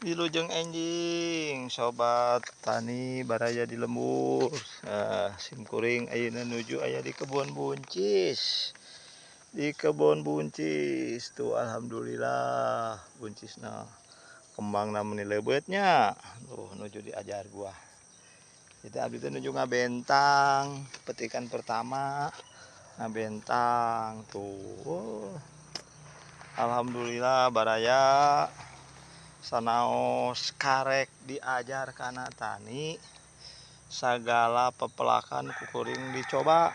Wilujeng enjing sobat tani baraya di lembur. Sim kuring ayeuna nuju aya di kebun buncis. Di kebun buncis tuh, alhamdulillah buncisna kembangna meuni leubeut nya. Tuh, nuju diajar buah. Jadi abdi teh nuju ngabentang petikan pertama, ngabentang tuh. Alhamdulillah, baraya, sanaos karek diajar kana tani, sagala pepelakan ku kuring dicoba.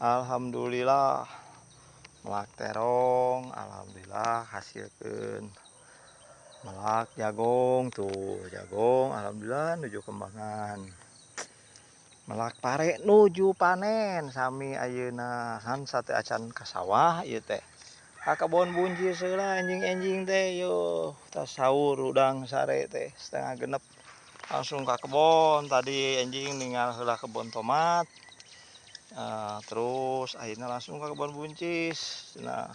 Alhamdulillah melak terong, alhamdulillah hasilkeun. Melak jagong tuh, jagong alhamdulillah nuju kembangan. Melak pare nuju panen sami ayeuna, han sateuacan ka sawah ieu teh. Ka kebon buncis heula enjing-enjing teh yo. Tas sahur hudang sare teh 5.30 langsung ka kebon. Tadi enjing ningal heula kebon tomat. Terus akhirnya langsung ke kebon buncis. Nah,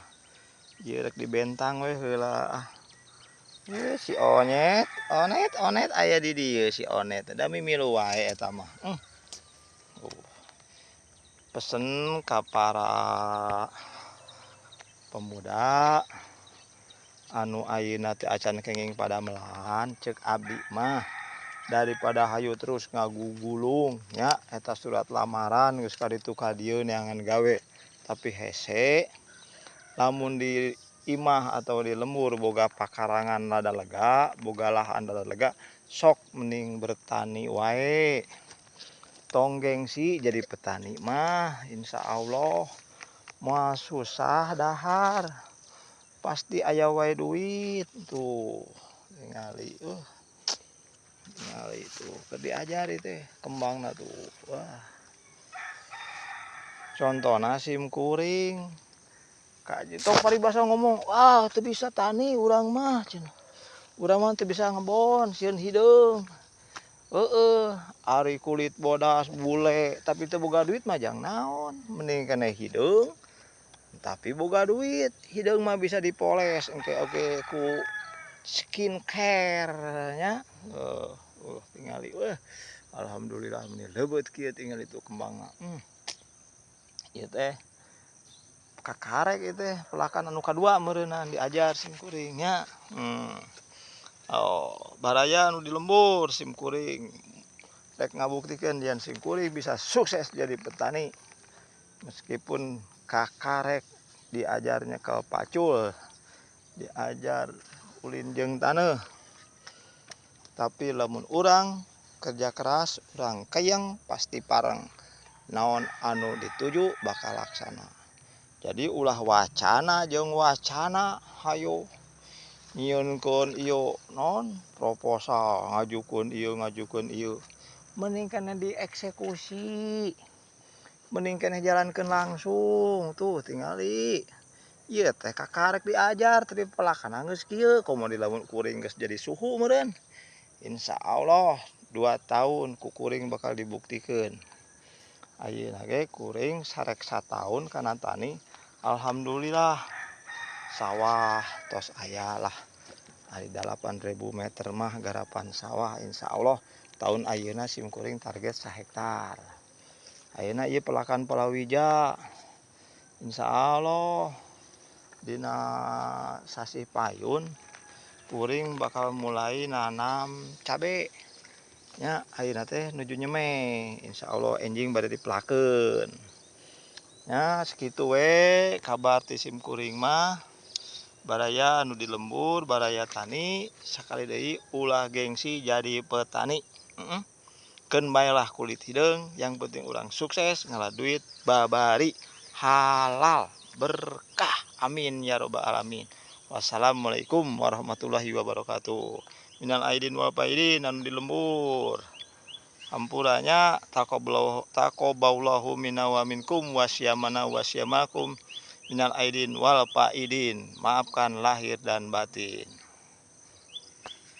ieu rek dibentang we heula ah. Ieu si Onet, Onet, Onet aya di dieu si Onet. Da mimilu wae eta mah. Pesen ka para pemuda anu ayeuna teh acan kenging padamelan, ceuk abdi mah daripada hayu terus ngagugulung nya eta surat lamaran geus kaditu ka dieu neangan gawe tapi hese. Lamun di imah atau di lembur boga pakarangan rada lega, boga lahan rada lega, sok mending bertani wae, tong gengsi jadi petani mah. Insya Allah moal susah dahar, pasti aya wae duit. Tuh tingali, tingali tuh keur diajari teh kembangna tuh. Wah, contohna sim kuring kaji tong paribasa ngomong, "Ah, teu bisa tani urang mah," cenah, "urang mah teu bisa ngebon, sieun hideung." Heeh, ari kulit bodas bule tapi teu boga duit mah jang naon? Mending keneh hideung tapi boga duit. Hideung mah bisa dipoles engke oge ku skincare nya. Tingali, wah, alhamdulillah meuni leubeut kieu, tingali tuh kembangna. Ieu teh kakarek ieu teh pelakan anu kadua meureunnan diajar sim kuring nya. Oh, baraya anu di lembur, sim kuring rek ngabuktikeun yen sim kuring bisa sukses jadi petani meskipun kakarek diajarnya ke pacul, diajar ulin jeung taneuh. Tapi lamun urang kerja keras, urang keyeng, pasti pareng. Naon anu dituju bakal laksana. Jadi ulah wacana jeung wacana, hayo nyieunkeun ieu naon proposal, ngajukeun ieu, ngajukeun ieu, mending keneh dieksekusi, mending keneh jalankeun langsung. Tuh tingali, ieu teh kakarek diajar tapi pelaksana geus kieu. Komo di lamun kuring geus jadi suhu meureun, insya Allah 2 tahun ku kuring bakal dibuktikeun. Ayeuna ge kuring sarek sataun kana tani, alhamdulillah sawah tos aya lah, ari 8.000 meter mah garapan sawah. Insya Allah tahun ayeuna sim kuring target sahektar. Ayeuna ieu pelakan palawija, insya Allah dina sasih payun kuring bakal mulai nanam cabe nya. Ayeuna teh nuju nyeme, insya Allah enjing bade dipelakeun nya. Sakitu we kabar ti sim kuring mah. Baraya anu di lembur, baraya tani, sakali deui ulah gengsi jadi petani. Keun bae lah kulit hideung, yang penting urang sukses ngala duit babari halal berkah, amin ya robbal alamin. Wassalamualaikum warahmatullahi wabarakatuh. Minal aidin wal faidin anu di lembur, hampuranya. Taqabbalallahu minna wa minkum wasyamana wasyamakum, minal aidin wal faidin, maafkan lahir dan batin.